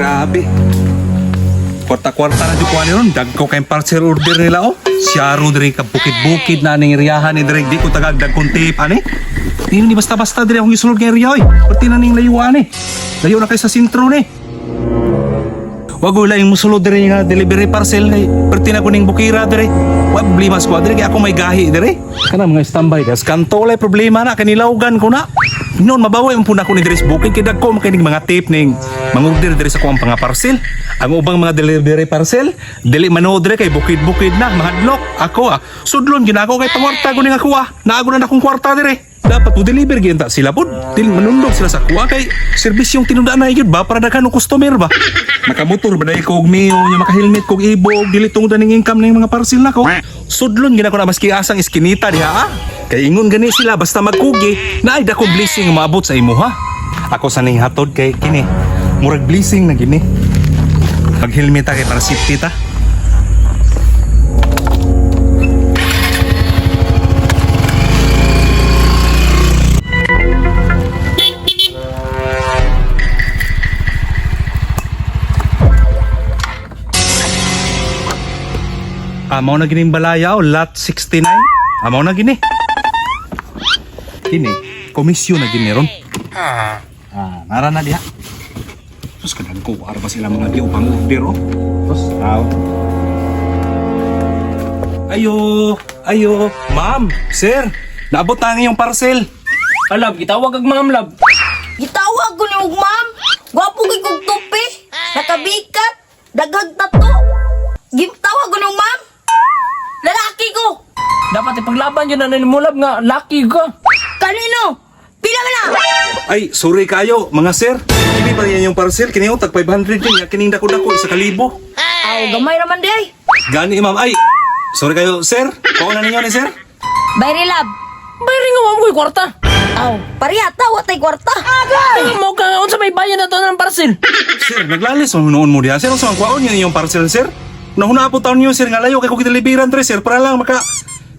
Grabe. Kwarta-kwarta na jud ko ani ron. Dagko kay parcel order nila oh. Siyaro diri ka bukid-bukid na ning riyahan ni diri di ko tagag dagkong tape ani. Di ni basta-basta diri akong gisulod nga area oy. Perti na ning layuan eh. Layo na kay sa sentro ni. Wag wala yung musulod diri nga delivery parcel kay perti na ko ning bukira diri. Wa problema sa diri kay ako may gahi diri. Kana mga standby gas kanto walay problema na kanilawgan ko na. Noon mabawi man pud ako ni diri sa bukid kay dagko man kay ning mga tape ning mangorder diri sa kuang mga parcel. Ang ubang mga delivery parcel dili manood diri kay bukid-bukid na mahadlok. Ako ah sudlon ginako kay pangwarta ko ning ako ah. Naago na akong kwarta diri. Dapat mo deliver gyud ta sila pud. Dili manundog sila sa kuha kay serbisyong tinundaan na gyud ba para daghan og customer ba. Makamotor ba dahil ko og mio nya maka-helmet kog ibog dili tungod ning income ning mga parcel nako. Sudlon gyud ako na maski asang iskinita diha ah. Kay ingon gani sila basta magkugi naay dako blessing nga maabot sa imuha. Ako sa ning hatod kay kini murag blessing na gini. Mag-helmet ta kay para safety ta. Amaw na gining balaya o lot 69. Amaw na gini. Kini, komisyon na gini ron. Ah, nara na diha. Sus kadang ko ara ba sila mga di upang order oh. Sus, tao. Ayo, ayo, ma'am, sir. Naabot na ang iyong parcel. Alab, gitawag ag ma'am lab. Gitawag ko ni og ma'am. Gwapo kay kog tupi. Nakabikat. Daghag tato. Gitawag ko ni og ma'am. Lalaki ko. Dapat ipaglaban yun na nimo lab nga lucky ka. Kanino? Pila man na? Ay, sorry kayo, mga sir. Kini pa rin yung parcel, kini oh, tag 500 niya, kining dako-dako isa ka libo. Aw, gamay raman di ay. Gani ma'am, ay. Sorry kayo, sir. Kuha na ninyo ni sir. Bayri lab. Bayri nga wa mo kwarta. Aw, pariyata wa tay kwarta. Ay, mo ka unsa may bayan na to ng parcel. Sir, naglalis mo noon mo diha. Sir, unsa ang kwaon yun yung parcel, sir? Nahuna po taon niyo, sir, nga layo kay ko gideliveran tre, sir, para lang maka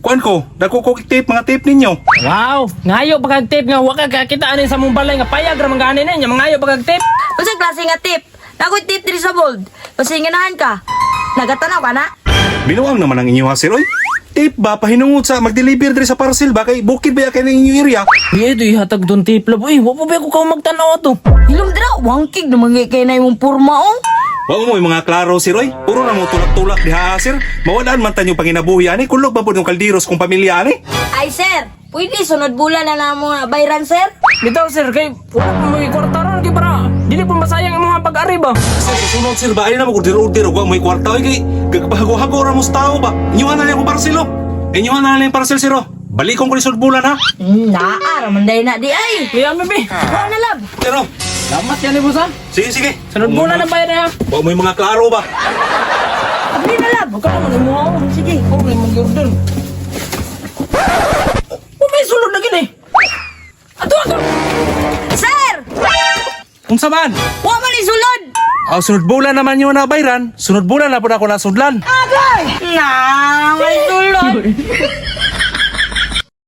kuan ko, dako ko tape mga tape ninyo. Wow, ngayo pa kag tip nga wa ka kakita ani sa mong balay nga payag ra man gani niya, mangayo pa kag tip. Unsa klase nga tip? Nakoy tip diri sa bold. Pasinganahan ka. Nagatanaw ka na? Binuang naman ang inyo ha, sir. Oy, tape ba pahinungod sa mag-deliver diri sa parcel ba kay bukid ba kay ning inyong area? Uy, ito ihatag don tip lab. Uy, wa pa ba ko ka magtan-aw ato. Hilom dira, wangkig naman kay na imong porma oh. Wa mo yung mga klaro, sir, oy. Puro na mo tulak-tulak diha, sir. Mawalaan man tanyo panginabuhi ani, kulog ba pud yung kaldiros kung pamilya ani? Ay sir, pwede sunod bulan na namo nga bayran sir. Bitaw sir kay wala pa mo kwarta ron kay para dili pa masayang imong pag-ari ba. Sir, susunod sir ba ay na mag-order-order og wa mo'y kwarta oy kay gagpahago-hago ra mo sa tao ba. Inyo na lang yung parcel oh. Inyo na lang yung parcel sir oh. Balikon ko ni sulod bulan ha. Naa raman day na di ay. Uy, ami be. Wa na lab. Pero, Salamat yan ni boss ha. sige sige. Sunod bulan na bayad na. Wa mo'y mga klaro ba. Abli na lab. Huwag ka naman imo. Sige. Okay, mag-order. Oh, may sulod na gini. Ato, ato! Sir! Unsa man? Wa man isulod. Aw, sunod bulan naman yun na bayran. Sunod bulan na po na ako nasudlan. Na, may sulod.